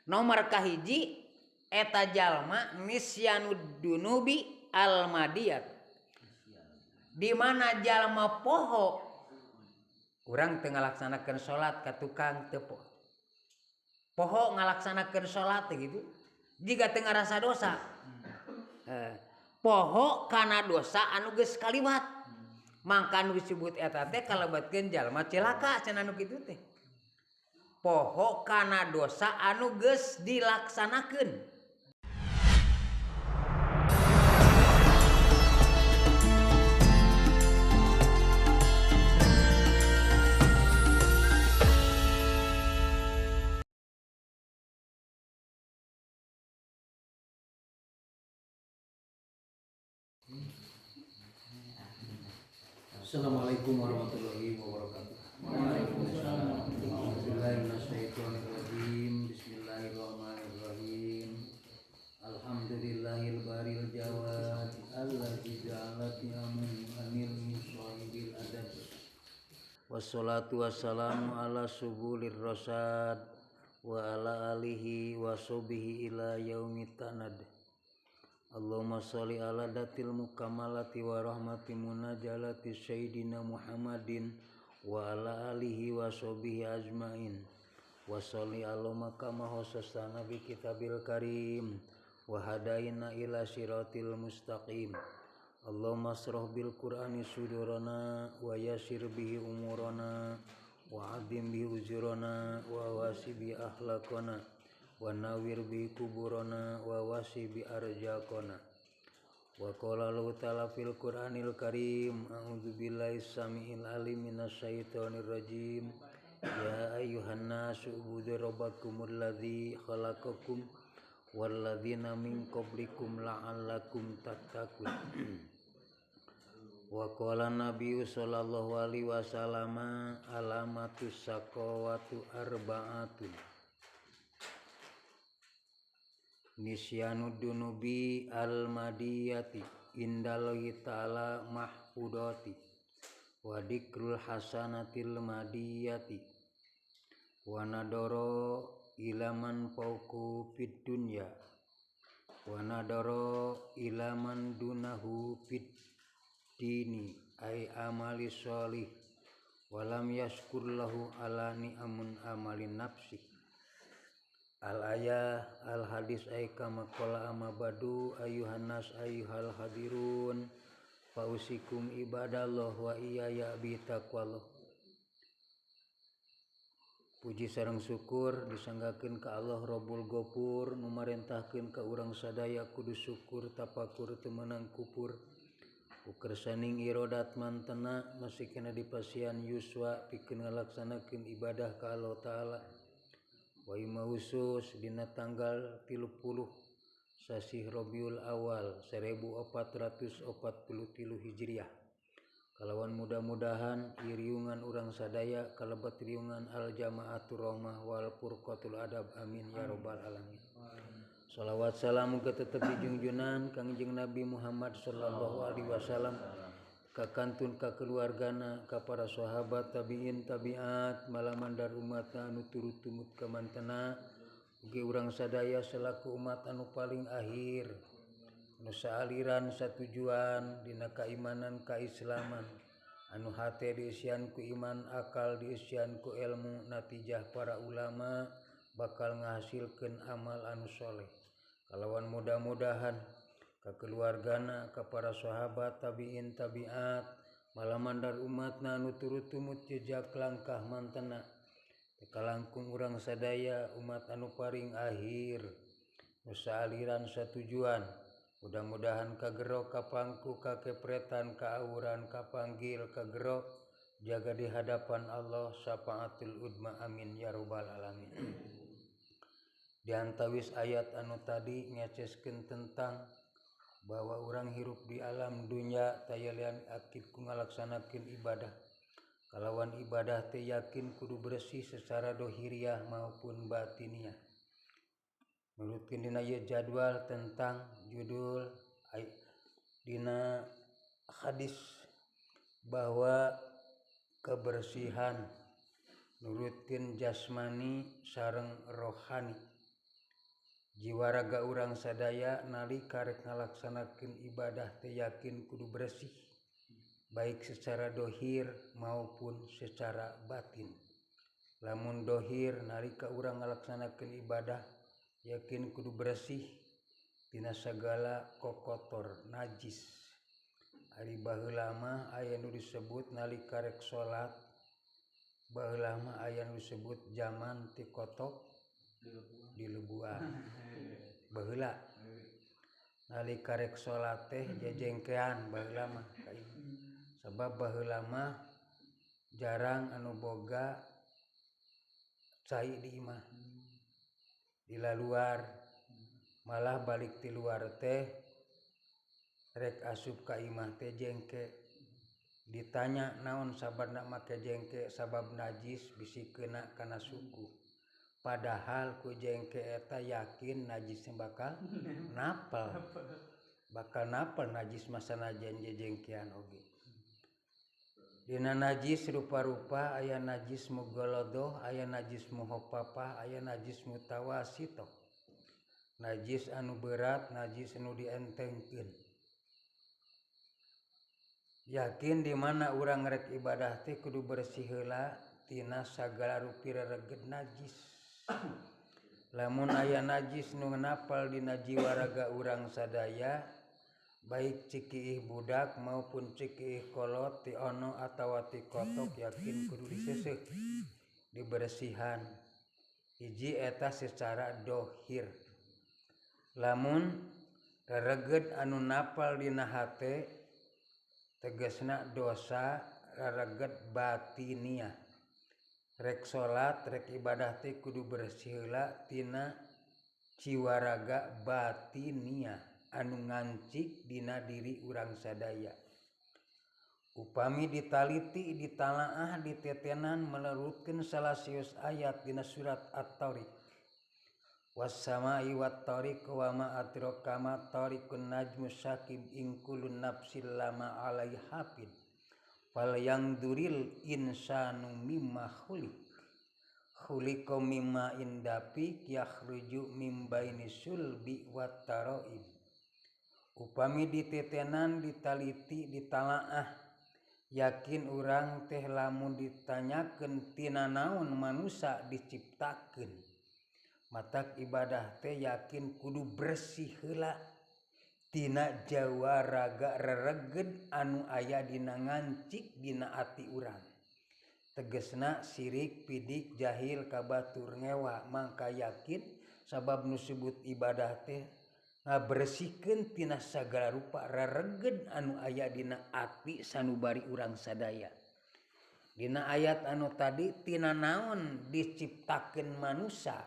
Nomor kahiji eta jalma nisyanud dunubi almadiyat. Di mana jalma poho urang teu ngalaksanakeun salat ka tukang teu poho ngalaksanakeun salat teh gitu. Jika teu ngarasa dosa. Poho kana dosa anu geus kaliwat. Mangka nu disebut eta teh kalebetkeun jalma cilaka cenah nu kitu teh. Poho kana dosa anu geus dilaksanakeun. Assalamualaikum warahmatullahi wabarakatuh. Waalaikumsalam. Bismillahirrahmanirrahim. Bismillahirrahmanirrahim. Alhamdulillahil baril jawad allazi ja'ala qiyamun anil sahibil adab. Wassalatu wassalamu ala subulir rasad wa ala alihi wa sahbihi ila yaumit tanad. Allahumma sholli ala datil mukamalati wa rahmati munajalati sayyidina Muhammadin wa ala alihi wa sahbihi ajmain. Wa sholli ala kama khassasana bi kitabil karim wa hadaina ila siratil mustaqim. Allahumma asrah bil qur'ani sudurana wa yassir bihi umurana wa adim bihi ujurana wa wasi bi akhlaqana wa nawir bi kuburana wa wasi bi arjaqana. Wa qala lahu ta'ala fil qur'anil karim, a'udzu billahi samiil alim minasyaitonir rajim. Ya ayyuhan nasu ubudu rabbakumul ladzi khalaqakum walladzina min qablikum la'allakum tattaqun. Wa qala nabiyyu sallallahu alaihi wasallam, alamatus saqawatu arba'atun. Nisyanu dunubi almadiyati indallahi ta'ala mahfudati wa dikrul hasanatil madiyati wa nadoro ilaman fauku fid dunya wa nadoro ilaman dunahu fid dini ay amali sholih walam yaskur lahu ala ni'amun amalin nafsi. Al ayah al hadis ay kama qala amma badu ayuhan nas ayyuhal hadirun fausikum ibadallah wa iyaya bi taqwallah. Puji sareng syukur disanggakeun ka Allah Rabbul Ghafur nu marentahkeun ka urang sadaya kudu syukur tapakur teu meunang kupur. Ukersaning irodat mantena masih kena dipasian yuswa pikeun ngalaksanakeun ibadah ka Allah Taala. Wa ima khusus dina tanggal 30 sasih Rabiul Awal 1443 Hijriah. Kalawan mudah-mudahan iriungan urang sadaya kalebet riungan al jamaatur rahmah wal furqatul adab, amin ya rabbal alamin. Salawat salam muga tetep dijunjunan Kangjeng Nabi Muhammad sallallahu alaihi wasallam ka kantun ka keluargana ka para sahabat tabiin tabiat malamandar umat anu turut tumut ka mantena ugi urang sadaya selaku umat anu paling akhir anu saaliran satujuan dina kaimanan kaislaman anu hate diisian ku iman akal diisian ku ilmu natijah para ulama bakal ngahasilkeun amal anu soleh. Kalawan mudah-mudahan ka keluargana ka para sahabat tabiin tabiat malamandar umatna anu turut tumut jejak langkah mantena kalangkung urang sadaya umat anu paling akhir nu saaliran satujuan mudah-mudahan kagero kapangku kakepretan kaawuran kapanggil kagero jaga di hadapan Allah syafaatul udma, amin ya rabbal alamin. Di antawis ayat anu tadi ngeceskeun tentang bahwa orang hirup di alam dunya tayalian akib ku ngalaksanakeun ibadah. Kalawan ibadah teh yakin kudu bersih secara dohiriah maupun batiniah. Nurutkeun dina ieu jadwal tentang judul dina hadis bahwa kebersihan nurutkeun jasmani sareng rohani. Jiwa raga urang sadaya nalika rek ngalaksanakeun ibadah teh yakin kudu bersih, baik secara dohir maupun secara batin. Lamun dohir nalika urang ngalaksanakeun ibadah yakin kudu bersih tina sagala kokotor najis. Ari baheula mah aya nu disebut nalika rek salat, baheula mah aya nu disebut zaman ti kotok dilebuan. Baheula nalika rek salat teh jejengkean baheula mah. Sabab baheula mah jarang anu boga cai di imah, di luar, malah balik ti luar teh rek asup ka imah teh jengke. Ditanya naon sababna make jengke, sabab najis bisi kena kana suku. Padahal ku jengke eta yakin najisnya bakal napel, bakal napel najis masanajan jejengkean oge. Dina najis rupa-rupa aya najis mughaladzah, aya najis muhaffafah, aya najis mutawasitoh. Najis anu berat, najis anu dientengkeun. Yakin di mana urang rek ibadah teh kudu bersih heula tina sagala rupi rereged najis. Lamun aya najis nu napal dina jiwa raga urang sadaya, baik cikiih budak maupun cikiih kolot ti ono atawa ti kotok, yakin kudu diseuseuh, dibersihan. Hiji eta secara dohir. Lamun rereged anu napal dina hate tegasna dosa rereged batiniah. Rek salat rek ibadah teh kudu bersih heula tina jiwa raga batiniah anu ngancik dina diri urang sadaya. Upami ditaliti, ditalaah, ditetenan melerutkeun salasius ayat dina surat At-Tariq. Was-samai wat-tariq wa ma adraka ma tariqun najmus syakib in kullu nafsin lama 'alaiha hafid. Fal yangduril insanu mimma khuliq. Khuliqa mimma indafiq yakhruju mim baini sulbi wat taraib. Upami ditetenan, ditaliti, ditalaah, yakin urang teh lamun ditanyakeun tina naon manusa diciptakeun. Matak ibadah teh yakin kudu bersih heula tina jawa raga rereged anu aya dina ngancik dina ati urang. Tegesna sirik, pidik, jahil, kabatur, ngewa, mangka yakin sabab nu sebut ibadah teh ngabersihkeun tina sagala rupa rereged anu aya dina ati sanubari urang sadaya. Dina ayat anu tadi tina naon diciptakeun manusa,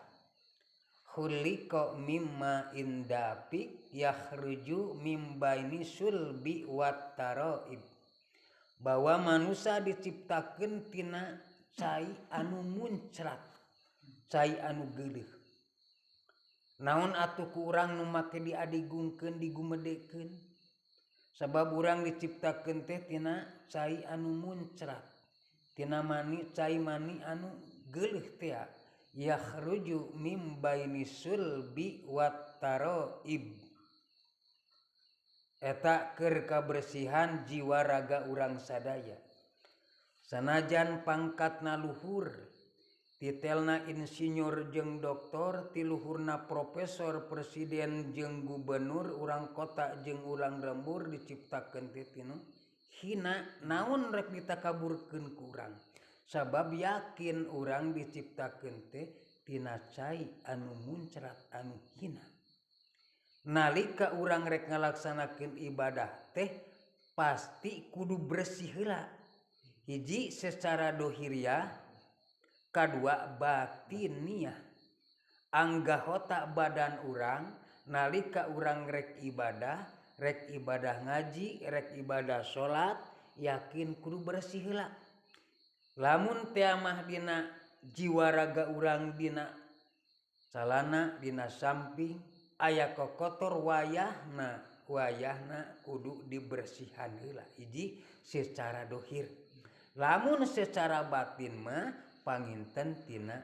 khuliqa mimma indafik yakhruju mim baini sulbi wat taraib. Bahwa manusia diciptakeun tina cai anu muncrat, cai anu geuleuh. Naon atuh ku urang nu make diadigungkeun, digumedekeun? Sabab urang diciptakeun teh tina cai anu muncrat, tina mani cai mani anu geuleuh teh. Yakhruju mim baini sulbi wat taraib. Eta keur kabersihan jiwa raga urang sadaya. Sanajan pangkatna luhur, titelna insinyur jeung doktor, tiluhurna profesor, presiden jeung gubernur, urang kota jeung urang lembur diciptakeun teh tinu hina. Naon rek ditakaburkeun ku urang? Sabab yakin urang diciptakeun teh tina cai anu muncrat anu hina. Nalika urang rek ngalaksanakeun ibadah teh pasti kudu bersih heula. Hiji secara dohiriah, kadua batiniah. Anggahota badan urang nalika urang rek ibadah ngaji, rek ibadah salat, yakin kudu bersih heula. Lamun teh mah dina jiwa raga urang dina calana, dina samping aya kokotor, wayahna wayahna kudu dibersihan heula. Hiji secara dohir. Lamun secara batin mah panginten tina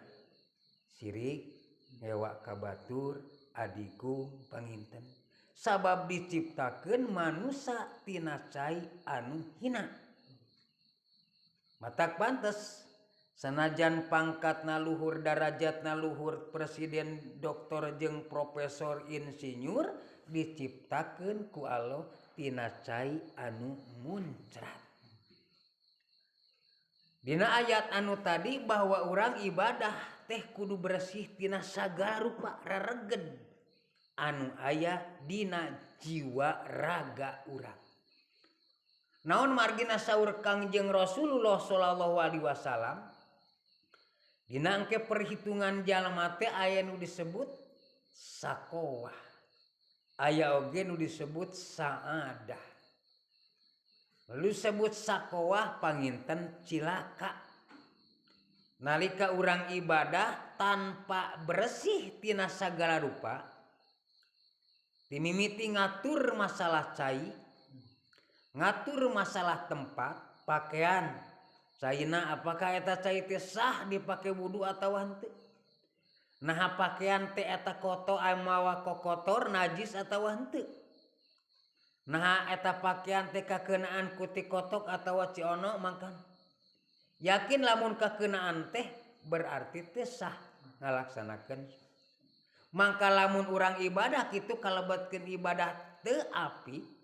sirik, ngewa ka batur, Adigung panginten sabab diciptakeun manusia tina cai anu hina. Matak pantes sanajan pangkatna luhur, darajatna luhur, presiden, doktor jeung profesor, insinyur, diciptakeun ku Allah tina cai anu muncrat. Dina ayat anu tadi bahwa urang ibadah teh kudu bersih tina sagala rupa rereged anu aya dina jiwa raga urang. Naon margina saur Kangjeng Rasulullah sallallahu alaihi wasallam dina engke perhitungan jalma teh aya nu disebut sakowah, aya oge nu disebut saadah. Lalu sebut sakowah panginten cilaka. Nalika urang ibadah tanpa bersih tina sagala rupa, dimimiti ngatur masalah cai, ngatur masalah tempat, pakaian. Caina apakah eta cai teh sah dipake wudu atawa henteu? Nah pakaian teh eta kotor mawa kokotor najis atawa henteu? Nah eta pakaian teh kakeunaan ku ti kotok atawa ciono mangkan. Yakin lamun kakeunaan teh berarti teh sah ngalaksanakeun. Mangka lamun urang ibadah kitu kalebetkeun ibadah teu api.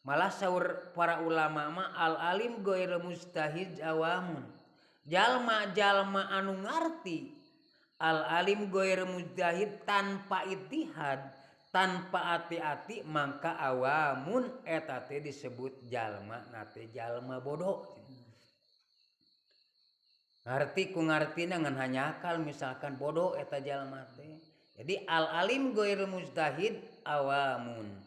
Malah saur para ulama mah al alim ghairu mustahid awamun. Jalma-jalma anu ngarti al alim ghairu mujtahid tanpa ijtihad, tanpa ati-ati mangka awamun eta teh disebut jalma nate jalma bodoh. Ngarti ku ngartina ngan hanya akal misalkan bodoh eta jalma teh. Jadi al alim ghairu mujtahid awamun.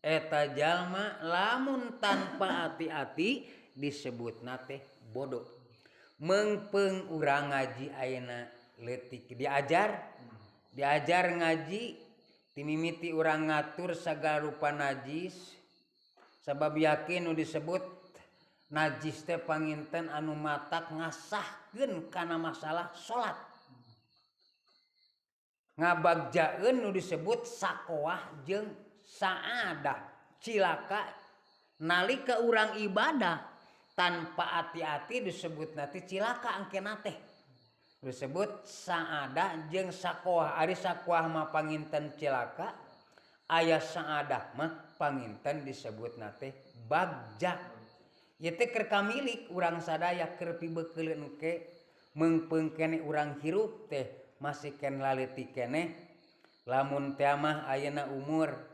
Eta jalma lamun tanpa ati-ati disebutna teh bodoh. Meungpeung urang ngaji ayeuna leutik diajar, diajar ngaji timimiti urang ngatur sagala rupa najis sabab yakin nu disebut najis teh panginten anu matak ngasahkeun kana masalah salat. Ngabagjaeun nu disebut sakoah jeung saadah, cilaka nalika urang ibadah tanpa ati-ati disebut nanti cilaka engkena teh disebut saadah jeung sakoah. Ari sakoah mah panginten cilaka, aya saadah mah panginten disebut nate bagja. Ieu teh keur kamilik urang sadaya keur pibeukeuleuh engke meungpeung keneh urang hirup teh masih ken laleutik keneh. Lamun teh mah ayeuna umur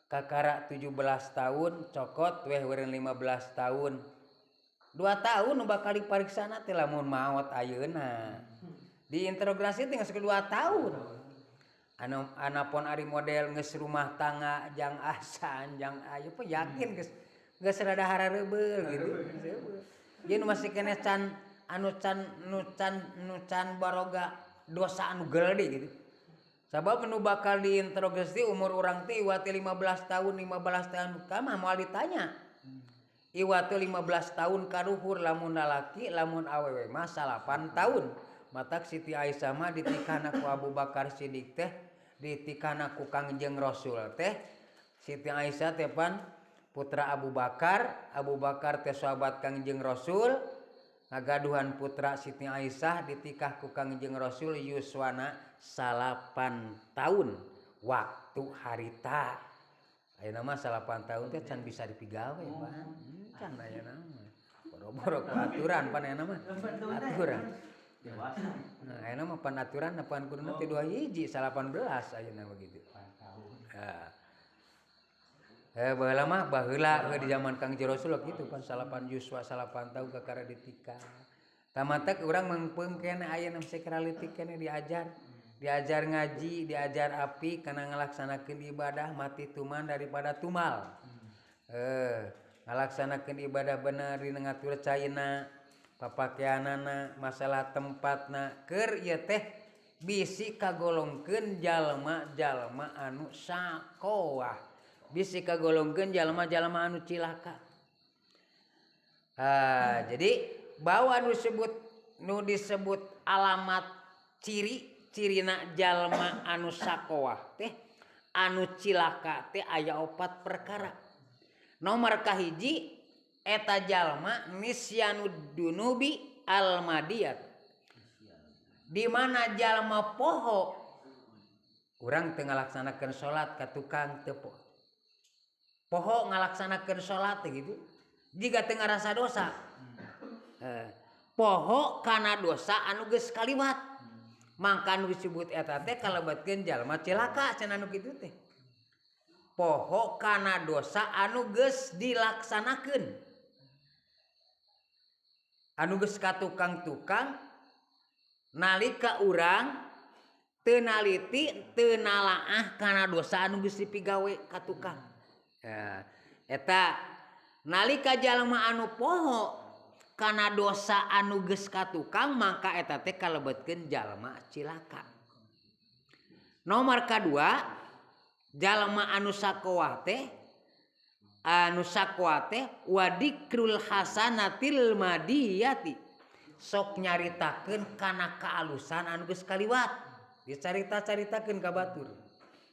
kakara 17 tahun cokot weh eureun 15 tahun. 2 tahun nu bakal dipariksana teh lamun maot ayeuna. Diinterogasi teh geus 2 tahun. Anu anapon ari model geus rumah tangga jang asan jang ayu pe yakin geus geus rada hararebeul gitu. Ieu nu masih keneh can anu can nu can nu can baroga dosa anu gede gitu. Sabab nu bakal diinterogasi umur urang teh iwati 15 tahun 15 tahun kamah moal ditanya. Iwati 15 tahun karuhur lamun lalaki lamun awewe mah 8 tahun. Matak Siti Aisyah mah ditikahna ku Abu Bakar Siddiq teh, ditikahna ku Kangjeng Rasul teh. Siti Aisyah teh pan putra Abu Bakar, Abu Bakar teh sahabat Kangjeng Rasul. Ngagaduhan putra Siti Aisyah ditikah ku Kangjeng Rasul yuswana 8 tahun waktu harita. Ayeuna mah 8 tahun teh can bisa dipigawe, Pak. Can ayeuna mah. Boro-boro ku aturan pan ayeuna mah. Aturan. Nah, ayeuna mah pan aturan pan kuduna teh 2 hiji 18 ayeuna begitu. Heeh. Baheula mah baheula di zaman Kangjeng Rasul kitu pan 8 yuswa 8 tahun kakara ditikah. Tamatak urang meungpeung keneh ayeuna sakira leutik keneh diajar. Diajar ngaji, diajar api kana ngalaksanakeun ibadah mati tuman daripada tumal. Ngalaksanakeun ibadah bener dina ngatur caina, papakeanana, masalah tempatna keur ieu teh bisi kagolongkeun jalma-jalma anu sakoah. Bisi kagolongkeun jalma-jalma anu cilaka. Jadi bahwa nu disebut alamat ciri cirina jalma anu sakoah teh anu cilaka teh aya opat perkara. Nomor kahiji eta jalma nisyanud dunubi almadiyat. Di mana jalma poho urang teu ngalaksanakeun salat ka tukang teu poho ngalaksanakeun salat teh gitu. Jiga teu ngarasa dosa. Poho kana dosa anu geus kaliwat. Mangka anu disebut eta teh kalebetkeun jalma cilaka cenah anu kitu teh. Poho kana dosa anu geus dilaksanakeun. Anu geus ka tukang-tukang nalika urang teu naliti teu nalaah kana dosa anu geus dipigawe ka tukang. Eta nalika jalma anu poho kana dosa anu geus ka tukang maka eta teh kalebetkeun jalma cilaka. Nomor kadua jalma anu sakoah teh wadikrul hasanatil madiyati sok nyaritakeun kana kaalusan anu geus kaliwat. Dicarita-caritakeun ka batur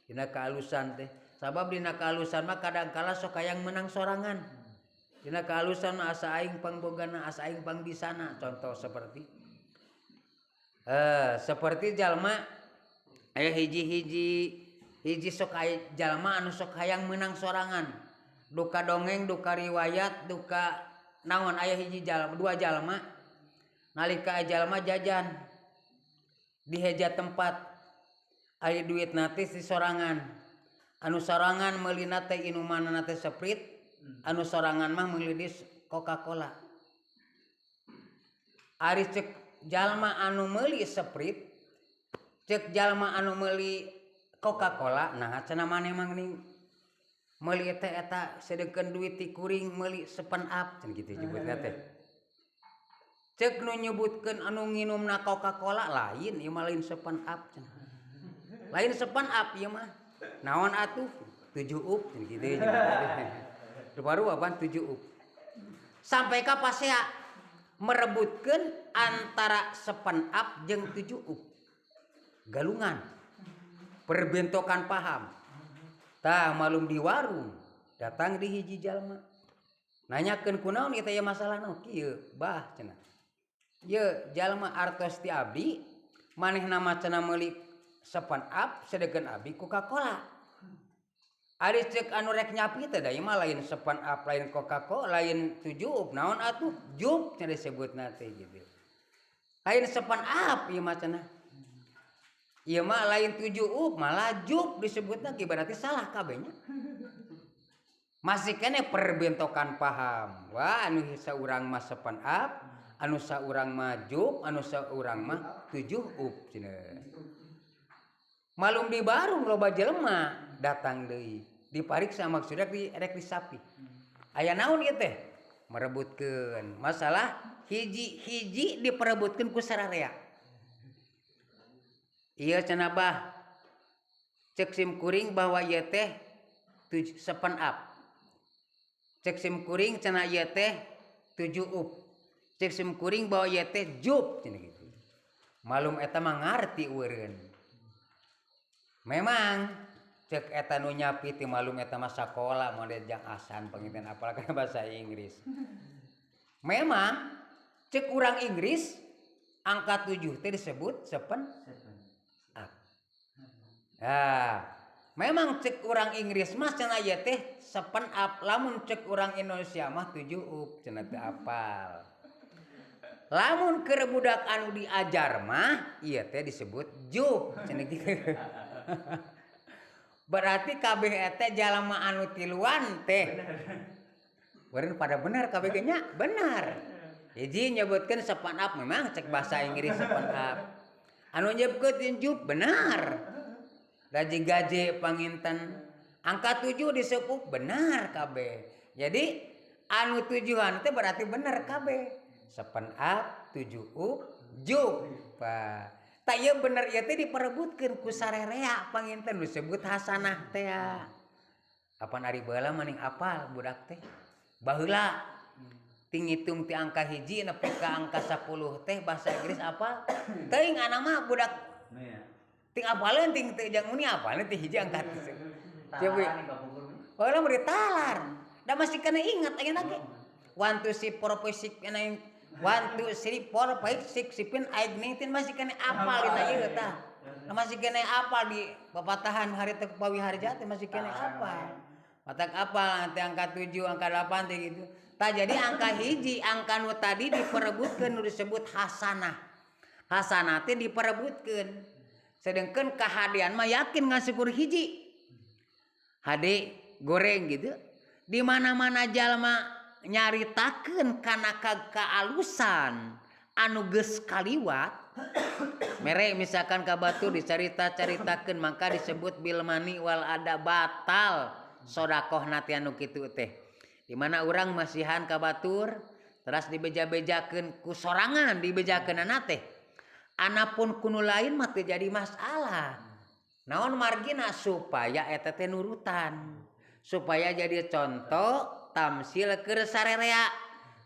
dina kaalusan teh. Sabab dina kaalusan mah kadangkala sok hayang menang sorangan. Dina kaalusan mah asa aing pangbogana, asa aing pangbisana. Contoh seperti seperti jalma aya hiji-hiji hiji sok aya jalma anu sok hayang menang sorangan. Duka dongeng, duka riwayat, duka naon aya hiji jalma, dua jalma nalika jalma jajan di heja tempat aya duit nate si sorangan. Anu sorangan meulina teh inumanna teh Sprite, anu sorangan mah meuli Coca-Cola. Ari cek jalma anu meuli Sprite, cek jalma anu meuli Coca-Cola, nah cenah maneh mah geuning meuli teh eta sedeukeun duit ti kuring meuli 7 Up cenah kitu nyebutna teh. Cek nu nyebutkeun anu nginumna Coca-Cola lain ieu mah lain 7 Up cenah. Lain 7 Up ieu mah. Naon atuh? 7 up cenah kitu nyebutna. Baru apaan 7 up. Sampai ka pasea merebutkeun antara 7 Up jeung 7 up. Galungan. Perbentokan paham. Tah malum di warung datang di hiji jalma. Nanyakeun kunaon ieu teh masalahna kieu, bah cenah. Ye jalma artos ti abdi manehna mah cenah meuli 7 Up sedeukeun abdi Coca-Cola. Ari cek anu rek nyapi teh da ieu mah lain 7 Up lain Coca-Cola lain 7 Up naon atuh jup cenah disebutna teh gitu. Lain 7 Up ieu mah cenah. Ieu mah lain 7 Up malah jup disebutna ge berarti salah kabeh nya. Masih keneh perbentokan paham. Wah anu saurang mah 7 Up, anu saurang mah jup, anu saurang mah 7 Up cenah. Malum di barung loba jelema datang deui dipariksa maksudna di rek disapi. Aya naon ieu teh? Merebutkeun masalah hiji-hiji diperebutkeun ku sararea. Ieu cenah bah cek sim kuring bahwa ieu teh 7 Up. Cek sim kuring cenah ieu teh 7 up. Cek sim kuring bahwa ieu teh jup cenah kitu. Malum eta mah ngarti eureun. Memang cek eta nu nyapi ti malum eta mah sakola model jang asan panginten apal kana bahasa Inggris. Memang cek urang Inggris angka 7 teh disebut 7 up. Nah, memang cek urang Inggris mah cenah ieu teh 7 up, lamun cek urang Indonesia mah 7 up cenah teu apal. Lamun keur budak anu diajar mah ieu teh disebut jup cenah kitu. Berarti kabeh eta jalma anu tiluan teh. Beureun pada bener kabeh ge nya, bener. Hiji nyebutkeun 7 Up memang cek bahasa Inggris 7 Up. Anu nyebutkeun jup benar. Gaji-gaji panginten angka 7 disebut benar kabeh. Jadi anu tujuan teh berarti bener kabeh. 7 Up, 7 up, jup. Tak ieu bener ieu teh diperebutkeun ku sarerea panginten disebut hasanah teh. Apan ari baheula maning apal budak teh. Baheula ti ngitung ti angka hiji nepi ka angka 10 teh bahasa Inggris apal. Teuing anak mah budak ting apaleun ting teu jang uni apaleun ti hiji angka. Coba. Baheula mah ditalar. Da masih kena ingat ayeuna ge. 1 2 3 4 5 6 9 1 2 3 4 5 6 7 8 9 10 masih kena apal dina ieu tah. Masih kena apal di papatahan harita Pawiharja teh masih kena apal. Matak apal nanti angka 7, angka 8 teh gitu. Tah jadi angka hiji, angka nu tadi diperebutkeun nu disebut hasanah. Hasanah teh diperebutkeun. Sedangkan kahadean mah yakin ngasukur hiji. Hade goreng gitu. Di mana-mana jalma nyaritakeun kana kaalusan anu geus kaliwat. Mere misalkan ka batur dicarita-caritakeun maka disebut bil mani wal ada batal sodakoh teh anu kitu teh. Di mana urang masihan ka batur teras dibeja-bejakeun ku sorangan dibejakeunana teh. Anapun ku nu lain mah teu jadi masalah. Naon margina supaya eta teh nurutan. Supaya jadi contoh tamsil keur sarerea.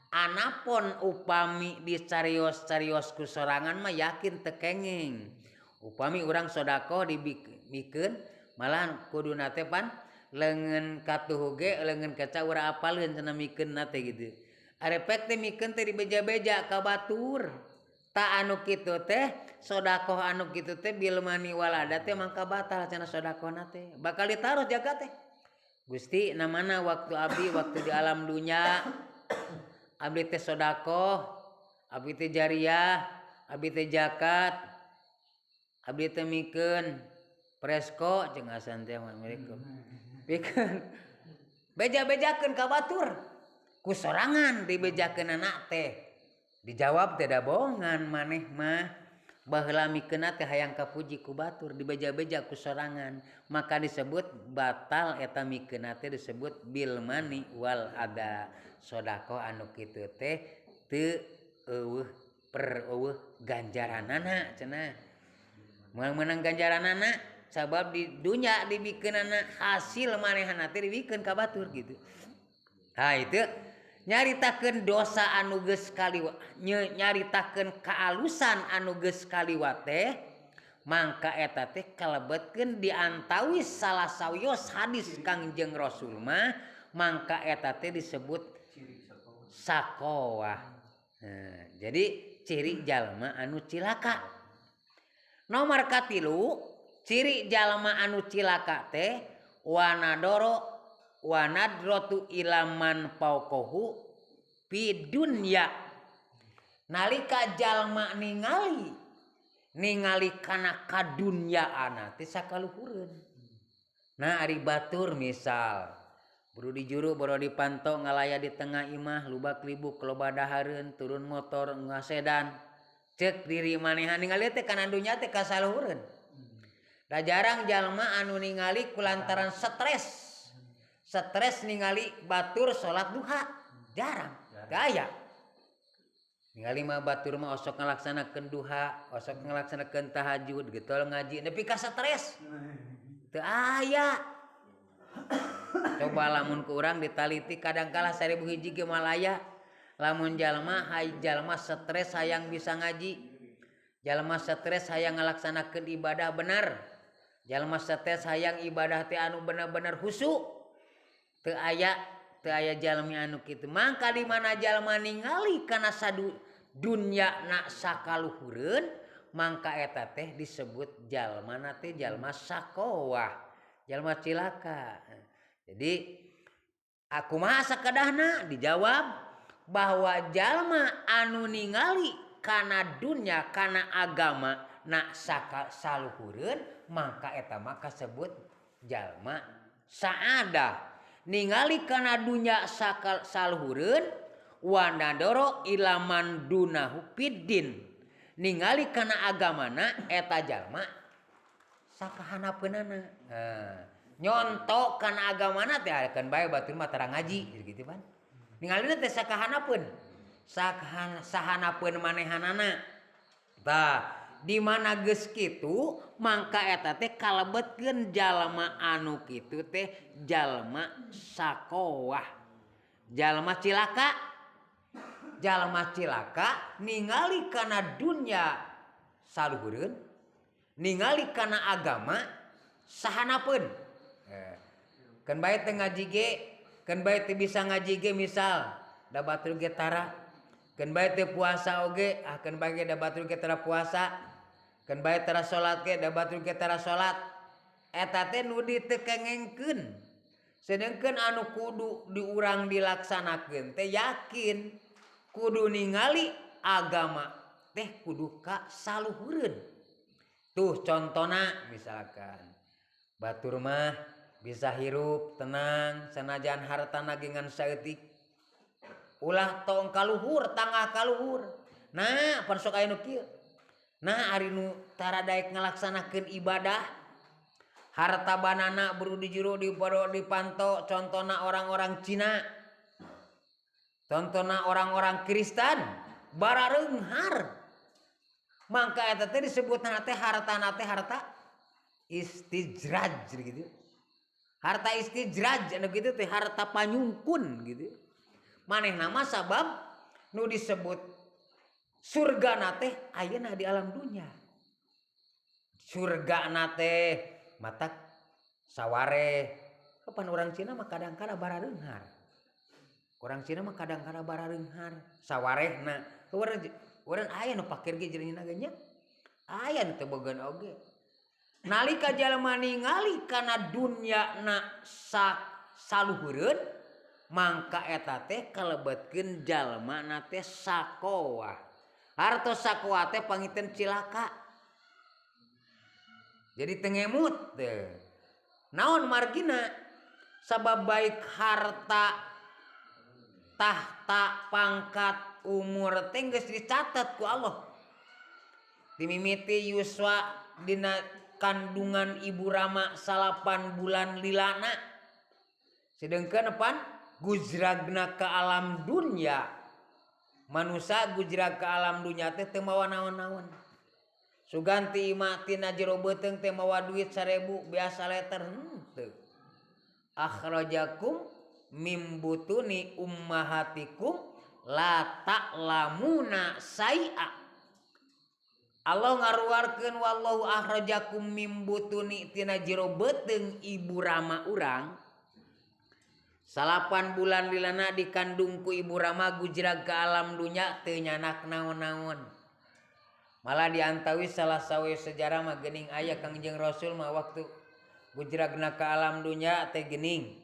Anapun upami dicarios-carios ku sorangan mah yakin teu kenging. Upami urang sodakoh dibikeun malah kuduna teh pan leungeun katuhu ge leungeun kaca urang apaleun cenah mikeun teh gitu. Arepek teh mikeun teh dibeja-beja ka batur. Ta anu kitu teh sodakoh anu kitu teh bil mani walada teh mangka batal cenah sodakohna teh. Bakal ditaruh jaga teh. Gusti namana waktu abdi waktu di alam dunya abdi teh sodakoh, abdi teh jariah, abdi teh zakat, abdi teh mikeun presko jeung asan teh Assalamualaikum. Pikeun beja-bejakeun ka batur. Ku sorangan dibejakeun anak teh. Dijawab teh da bohongan maneh mah. Baheula mikeunna teh hayang kapuji ku batur dibeja-beja ku sorangan. Maka disebut batal eta mikeunna teh disebut bil mani wal ada. Sodakoh anu kitu teh teu eueuh per eueuh ganjaranana cenah. Moal meunang ganjaranana sabab di dunya dibikeunana hasil manehna teh dibikeun ka batur gitu. Ha itu nyaritakeun dosa anu geus kaliwat, nyaritakeun kaalusan anu geus kaliwat teh mangka eta teh kalebetkeun diantawis salah sawios hadis Kangjeng Rasul mah mangka eta teh disebut sakowah. Nah, jadi ciri jalma anu cilaka. Nomor katilu ciri jalma anu cilaka teh wanadoro wanadrotu ilaman paukohu pi dunya. Nalika jalma ningali ningali kana kadunyaana teh sakaluhureun. Nah ari batur misal buru di juru boro dipanto ngalaya di tengah imah lubak libuk loba dahareun turun motor ngasedan cek diri manehan ningali teh kana dunya teh kasaluhureun. Da jarang jalma anu ningali kulantaran stres. Stres ningali batur salat duha jarang gaya. Ningali mah batur mah osok ngalaksanakeun duha, osok ngalaksanakeun tahajud, getol ngaji nepi ka stres. Teu aya. Coba lamun ku urang ditaliti kadangkala 1000 hiji ge malaya. Lamun jalma hay jalma stres hayang bisa ngaji. Jalma stres hayang ngalaksanakeun ibadah bener. Jalma stres hayang ibadah teh anu bener-bener khusyuk. Teu aya jalmi anu kitu. Mangka di mana jalma ningali kana sadu dunya na sakaluhureun mangka eta teh disebut jalma na teh jalma sakowah, jalma cilaka. Jadi aku mah sakadahna dijawab bahwa jalma anu ningali kana dunya kana agama na sakaluhureun mangka eta mah kasebut jalma saadah. Ningali kana dunya sakal saluhureun wanadoro ilaman dunahu piddin. Ningali kana agamana eta jalma sakahanapeunana. Nah, nyontok kana agamana teh keun bae batur mah tara ngaji gitu pan. Ningalina teh sakahanapeun. Sahanapeun manehanana. Tah, di mana geus kitu mangka eta teh kalebetkeun jalma anu kitu teh jalma sakowah, jalma cilaka. Jalma cilaka ningali kana dunya saluhureun, ningali kana agama sahanapeun. Keun bae teu ngaji ge, keun bae teu bisa ngaji ge misal da batur ge tara. Keun bae teu puasa oge, ah keun bae ge da batur ge tara puasa. Keun bae tara salat ge da batur ge tara salat. Eta teh nu ditekengengkeun. Sedengkeun anu kudu diurang dilaksanakeun teh yakin kudu ningali agama teh kudu ka saluhureun. Tuh contona misalkan batur mah bisa hirup tenang sanajan hartana ge ngan saeutik. Ulah tong kaluhur tangah kaluhur. Nah pan sok aya nu kieu. Nah ari nu tara daek ngalaksanakeun ibadah harta banana buru di jero dipanto contona orang-orang Cina. Contona orang-orang Kristen barareunghar. Mangka eta teh disebutna teh hartana teh harta istijraj gitu. Harta istijraj anu kitu teh harta panyungkun gitu. Manehna mah sabab nu disebut surgana teh ayeuna di alam dunya. Surgana teh matak saware. Kapan orang Cina mah kadang-kadang barareunghar. Orang Cina mah kadang-kadang barareunghar sawarehna. Urang aya nu pakir ge jerihna ge nya. Aya nu teu boga oge. Nalika jalma ningali kana dunyana saluhureun mangka eta teh kalebetkeun jalma na teh sakoah. Hartos sakoah teh pangiten cilaka. Jadi teu ngemut teh. Naon margina? Sabab baik harta, tahta, pangkat, umur teh geus dicatat ku Allah. Dimimiti yuswa dina kandungan ibu rama 8 bulan lilana. Sedengkeun pan gujragna ke alam dunya. Manusa gujrag ke alam dunya teh teu mawa naon-naon. Suganti imah tina jero beuteung teh mawa duit 1000 biasa leter henteu. Akhrajakum mim butuni ummahatikum la ta'lamuna sai'a. Allah ngaruarkeun wallahu akhrajakum mim butuni tina jero beuteung ibu rama urang. 8 bulan lilana dikandung ku ibu rama gujrag ke alam dunya teu nyanak naon-naon. Malah diantawi salah sawe sejarah mah geuning aya Kangjeng Rasul mah waktu gujragna ke alam dunya teh geuning.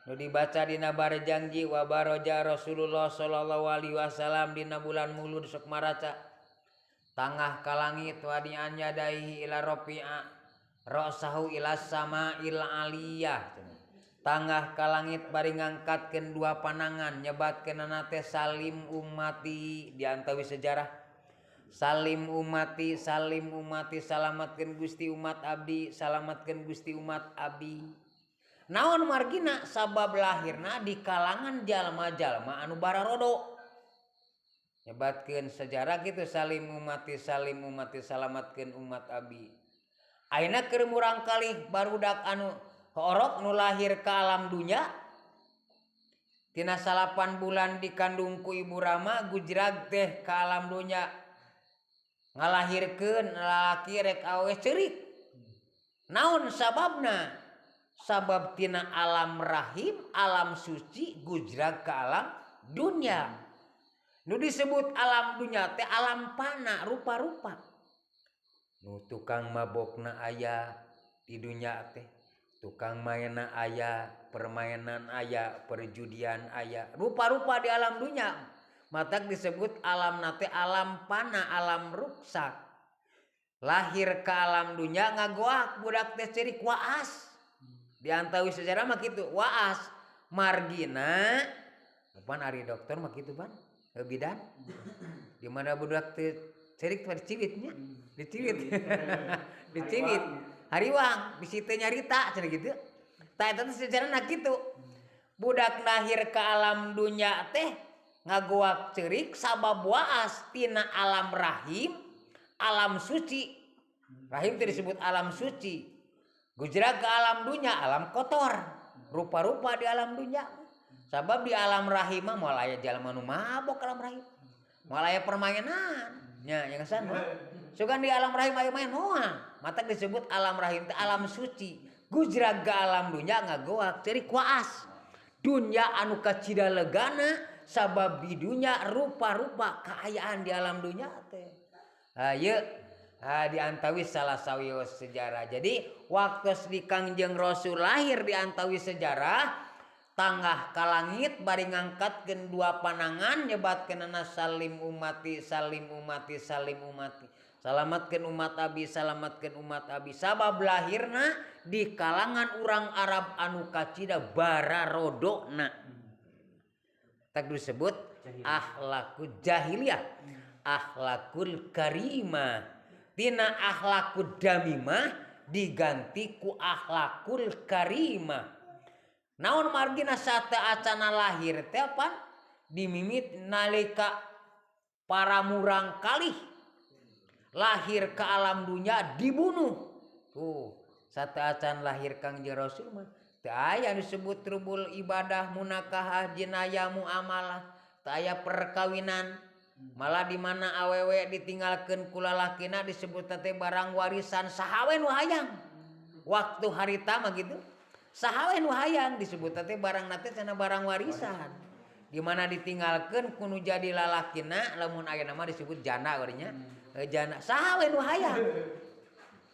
Nu dibaca dina Barjanji wa baraja Rasulullah sallallahu alaihi wasallam dina bulan Mulud sok maraca. Tangah ka langit wa dian yadaihi ila rafi'a ra'sahu ila sama il aliyah. Tangah ka langit bari ngangkatkeun dua panangan nyebatkeunana teh salim ummati diantawi sejarah. Salim ummati, salim ummati, salamatkeun Gusti umat abdi, salamatkeun Gusti umat abdi. Naon margina sabab lahirna di kalangan jalma-jalma anu bararodo. Nyebatkeun sejarah gitu salim ummati, salim ummati, salamatkeun umat abdi. Ayeuna keur murang kalih barudak anu horok nu lahir ke alam dunya tina 8 bulan dikandung ku ibu rama gujrag teh ke alam dunya ngalahirkeun lalaki rek awe ceurik. Naon sababna? Sabab tina alam rahim, alam suci gujrag ke alam dunya. Nu disebut alam dunya teh alam pana, rupa-rupa. Nu tukang mabokna aya di dunya teh, tukang mainna aya, permainan aya, perjudian aya, rupa-rupa di alam dunya. Matak disebut alam nate alam pana, alam ruksak. Lahir ke alam dunya ngagoak budak teh ceurik waas. Diantawi sejarah mah kitu, waas. Margina pan ari dokter mah kitu pan, bidan. Di mana budak teh ceurik teh dicibitnya, dicibit. Dicibit. Hariwang bisi teu nyarita cenah kitu. Tah eta teh sejarahna kitu. Budak lahir ke alam dunya teh ngagoak ceurik sabab waas tina alam rahim, alam suci. Rahim teh disebut alam suci. Gujrag ke alam dunya, alam kotor. Rupa-rupa di alam dunya. Sabab di alam rahim mah moal aya jalma nu mabok alam rahim. Moal aya permainan. Nya, yang sana. Sugan di alam rahim aya main moal. Matak disebut alam rahim teh alam suci. Gujrag ke alam dunya ngagoak ceurik waas. Dunya anu kacida legana sabab di dunya rupa-rupa kaayaan di alam dunya teh. Ieu diantawis salah sawios sejarah. Jadi waktu di Kangjeng Rasul lahir diantawis sejarah tanggah ka langit bari ngangkatkeun dua panangan nyebatkeunana salim umati salim umati salim umati. Salamatkeun umat abi, salamatkeun umat abi. Sabab lahirna di kalangan urang Arab anu kacida bararodona. Tak disebut akhlakul jahiliyah, akhlakul karimah. Tina akhlakul damimah diganti ku akhlakul karimah. Naon margina sate acana lahir teh pan dimimit nalika para murang kalih lahir ke alam dunia dibunuh. Tuh, sate acan lahir Kangjeng Rasul mah teu aya disebut rubul ibadah munakahah jinayah muamalah, teu aya perkawinan. Malah di mana awewe ditinggalkeun ku lalakina disebut teh barang warisan saha we nu hayang. Waktu harita mah gitu. Saha we nu hayang disebut teh barang nate cenah barang warisan. Di mana ditinggalkeun ku nu jadi lalakina lamun aya nama disebut janda geunya. Janda saha we nu hayang.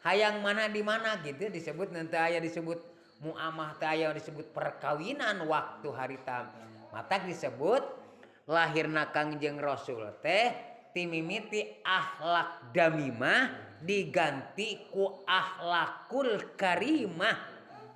Hayang mana di mana gitu disebut nanti aya disebut muamah teh aya disebut perkawinan waktu harita. Matak disebut lahirna Kangjeng Rasul teh timimiti akhlak damimah diganti ku akhlakul karimah.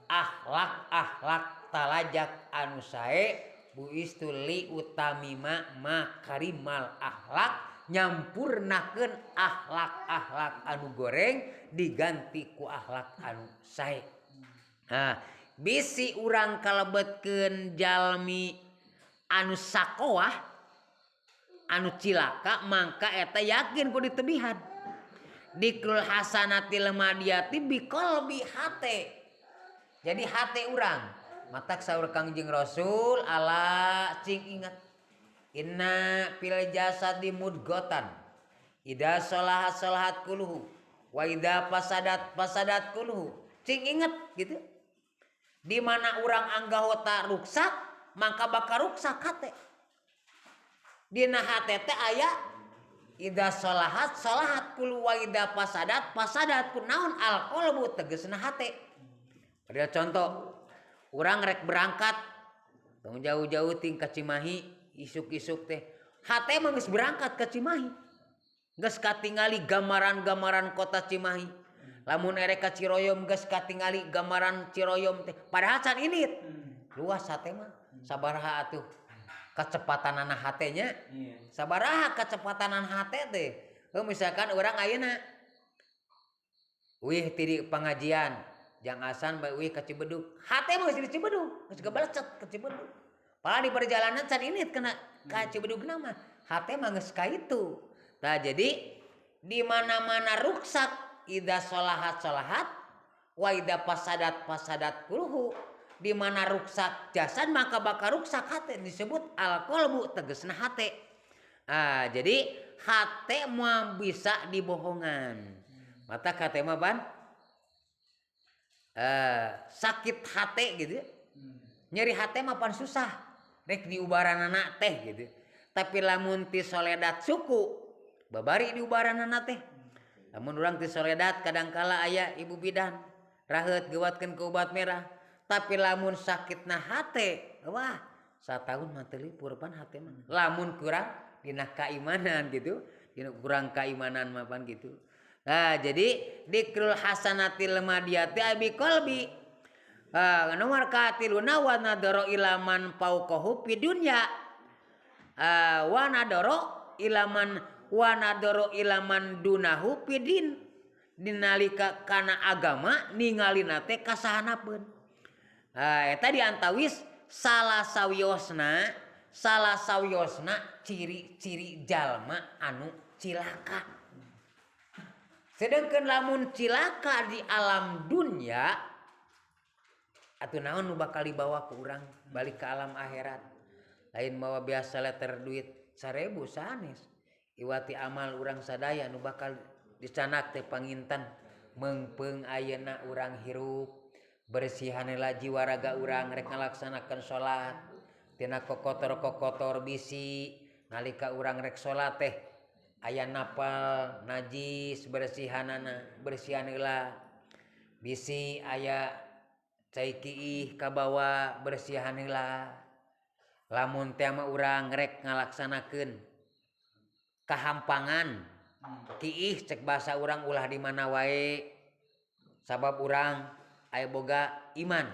Akhlak-akhlak talajak anu sae buistu li utamima makarimal akhlak nyampurnakeun akhlak-akhlak anu goreng diganti ku akhlak anu sae. Nah, bisi urang kalebetkeun jalmi anu sakoah anu cilaka mangka eta yakin ku ditebihan. Dikrul hasanatil madiyati biqalbi hate. Jadi hate urang matak saur Kangjeng Rasul ala cing ingat inna fil jasadi mudghatan idza sholahat sholahat kuluhu wa idza fasadat fasadat kuluhu. Cing ingat gitu. Di mana urang anggahota ruksak mangka bakal ruksak hate. Dina hate teh aya idza sholahat sholahat kulu wa idza fasadat fasadat kunaon al qalbu tegesna hate. Ada contoh, urang rek berangkat tong jauh-jauh ting ka Cimahi isuk-isuk teh. Hate mah geus berangkat ka Cimahi. Geus katingali gambaran-gambaran kota Cimahi. Lamun erek ka Ciroyom geus katingali gambaran Ciroyom teh. Padahal can indit. Luas hate mah. Sabaraha atuh kecepatanana hatenya. Sabaraha kecepatanana hate teh. Heuh misalkan urang ayeuna wih ti pengajian jang asan bae wih ka Cibedug. Hate mah geus di Cibedug, geus gabalecet ka Cibedug. Padahal di perjalanan can indit kena ka Cibedugna mah. Hate mah geus ka itu. Tah jadi di mana-mana ruksak idza sholahat sholahat wa idza fasadat fasadat kuluhu. Di mana ruksak jasad maka bakal ruksak hate disebut al qalbu tegesna hate. Ah, jadi hate mah bisa dibohongan. Mata hate mah ban sakit hate gitu. Nyeri hate mah pan susah. Rek diubaranana teh gitu. Tapi lamun ti soledat suku babari diubaranana teh. Lamun urang ti soledat kadangkala aya ibu bidan raheut gewatkeun ke obat merah. Tapi lamun sakitna hate, wah satahun mah teu lipur pan hate mah. Lamun kurang dina kaimanan gitu, dina kurang kaimanan mah pan gitu. Nah, jadi dikrul hasanatil madiyati abi qalbi. Nomor katiluna wa nadoro ilaman fauqahu fi dunya. Wa nadoro ilaman wa nadoro ilaman dunahu fi din. Dinalika kana agama ningalina teh kasahanapeun. Eta diantawis salah sawiosna ciri-ciri jalma anu cilaka. Sedangkan lamun cilaka di alam dunia atuh naon nu bakal dibawa ku urang balik ke alam akhirat. Lain mawa biasa letter duit 1000 sanes. Iwati amal urang sadaya nu bakal dicanak teh panginten meungpeung ayeuna urang hirup. Bersihan heula jiwa raga urang rek ngalaksanakeun salat tina kokotor-kokotor bisi nalika urang rek salat teh aya napal najis bersihanana bersihan heula bisi aya cai kiih kabawa bersihan heula lamun teh mah urang rek ngalaksanakeun kahampangan kiih cek bahasa urang ulah di mana wae sabab urang aya boga iman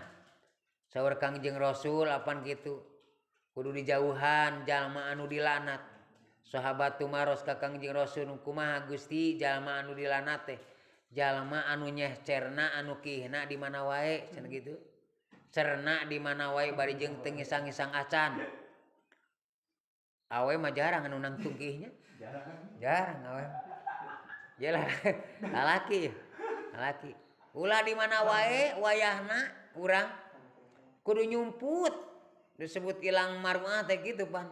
saur Kangjeng Rasul apan kitu kudu dijauhan jalma anu dilanat sahabat tumaros ka Kangjeng Rasul kumaha Gusti jalma anu dilanat teh jalma anu nyehcerna anu kiihna di mana wae cenah kitu cerna di mana wae bari jeung teu ngisang-ngisang acan awe mah jarang anu nangtung kiihnya jarang awe jelah lalaki lalaki ulah di mana wae wayahna urang kudu nyumput disebut ilang marwah teh kitu pan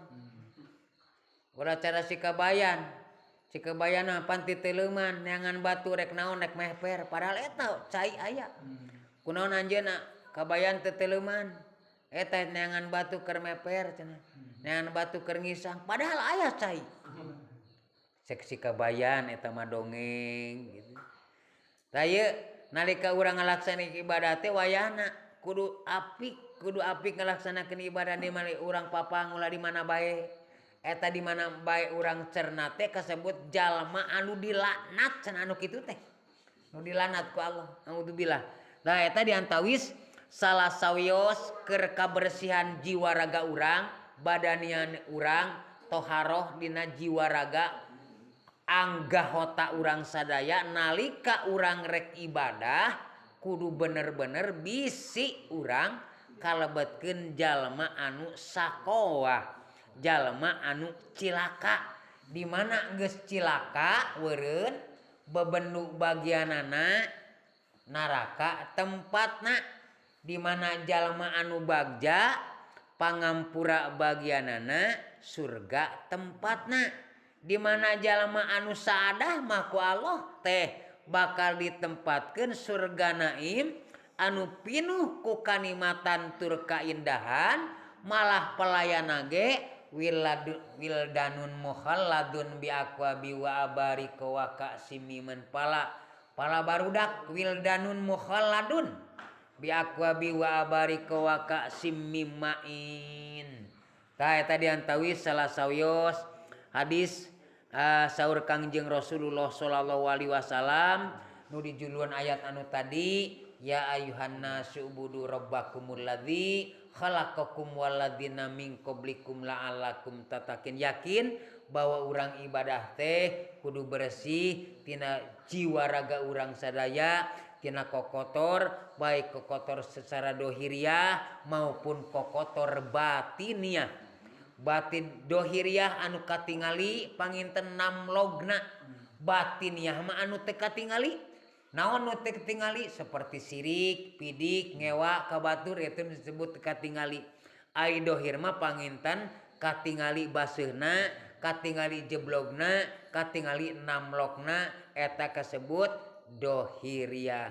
ulah cara sikabayan sikabayan mah pan titeleuman neangan batu rek naon rek mehper padahal eta cai aya kunaon anjeunna kabayan teteleuman eta neangan batu keur meper cenah neangan batu keur ngisang padahal aya cai cek sikabayan eta mah dongeng gitu tah ieu nalika urang ngalaksanakeun ibadah teh wayahna kudu apik ngalaksanakeun ibadah di mana urang papang ulah di mana bae eta di mana bae urang cerna teh kasebut jalma anu dilaknat cenah anu kitu teh nu dilaknat ku Allah naudzubillah. Nah eta diantawis salah sawios keur kabersihan jiwa raga urang badanian urang toharoh dina jiwa raga anggahota urang sadaya nalika urang rek ibadah kudu bener-bener bisi urang kalebetkeun jalma anu sakoah jalma anu cilaka di mana geus cilaka weureun bebendu bagianana neraka tempatna di mana jalma anu bagja pangampura bagianana surga tempatna di mana jalma anu saadah mah ku Allah teh bakal ditempatkeun surga naim anu pinuh ku kanikmatan tur kaindahan malah pelayana ge wildanun mukhalladun bi aqwabi wa abarika wa ka'simi pala pala barudak wildanun mukhalladun bi aqwabi wa abarika wa ka'simi ma'in. Tah eta diantawis salah sawios hadis saur Kangjeng Rasulullah sallallahu alaihi wasallam nu dijuluan ayat anu tadi ya ayuhan nasu ubudu rabbakumul ladzi khalaqakum walladzina min qablikum la'allakum tattaqin. Yakin bahwa urang ibadah teh kudu bersih tina jiwa raga urang sadaya tina kokotor baik kokotor secara dohiriah maupun kokotor batiniah. Batin dohiriah anu katingali panginten namlogna batiniah mah anu teu katingali naon nu teu katingali seperti sirik pidik ngewa ka batur itu disebut teu katingali. Ai dohir mah panginten katingali baseuna katingali jeblogna katingali namlogna eta kasebut dohiriah.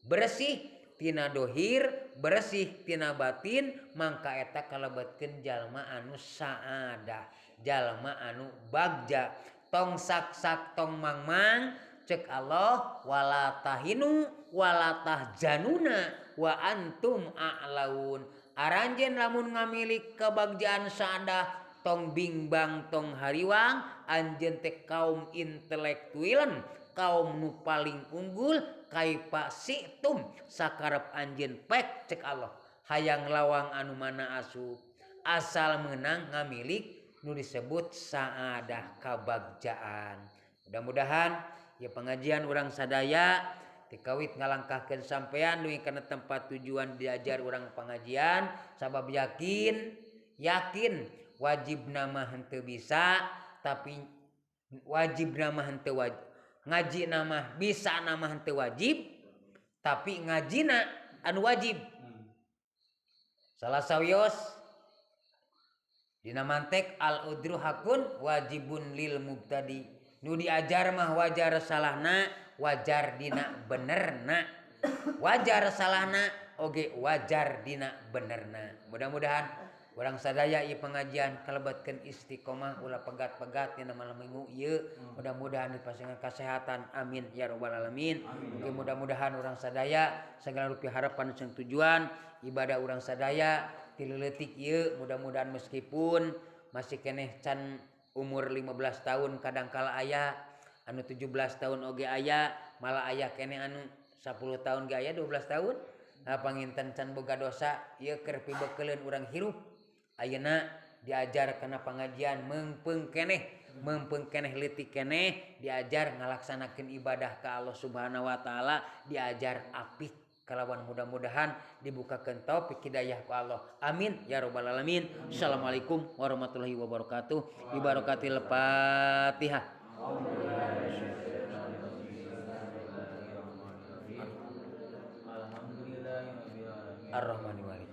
Bersih tina dohir bersih tina batin mangka eta kalebetkeun jalma anu saadah jalma anu bagja tong sak-sak tong mangmang cek Allah wala tahinu wala tahjanuna wa antum a'laun. Aranjeun lamun ngamilik kebagjaan saadah tong bingbang tong hariwang anjeun teh kaum intelektualan kaum nu paling unggul kaifa situm sakarep anjeun pek cek Allah hayang lawang anu mana asup asal menang ngamilik nu disebut saadah kabagjaan. Mudah-mudahan ya pengajian urang sadaya tikawit ngalangkahkeun sampean dugi kana tempat tujuan diajar urang pengajian sabab yakin yakin wajib nama henteu bisa tapi wajib nama henteu wajib ngaji nama bisa nama henteu wajib tapi ngajina anu wajib. Salah sawios dina mantek al udru hakun wajibun lil mubtadi nu diajar mah wajar salahna wajar dina benerna wajar salahna oge wajar dina benerna. Mudah-mudahan urang sadaya ieu pengajian kalebetkeun istiqomah ulah pegat-pegat dina malam minggu ieu. Mudah-mudahan dipasingan kesehatan, amin ya rabbal alamin. Oge mudah-mudahan urang sadaya segala rupi harapan jeung tujuan ibadah urang sadaya ti leutik ieu mudah-mudahan meskipun masih keneh can umur 15 tahun kadangkala aya anu 17 tahun oge aya malah aya keneh anu 10 tahun ge aya 12 tahun. Nah panginten can boga dosa ieu keur pibekeleun urang hirup. Ayeuna diajar kana pangajian meungpeung keneh leutik keneh diajar ngalaksanakeun ibadah ka Allah Subhanahu wa taala, diajar apik kalawan mudah-mudahan dibukakeun taufik hidayah ku Allah. Amin ya rabbal alamin. Assalamualaikum warahmatullahi wabarakatuh. Bi barakatil Fatihah. Ar-Rahmanir Rahim.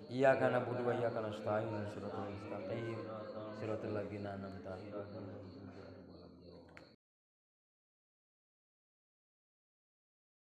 Iyyaka na'budu wa iyyaka nasta'in. Shiratal mustaqim. Shiratal ladzina an'amta 'alaihim.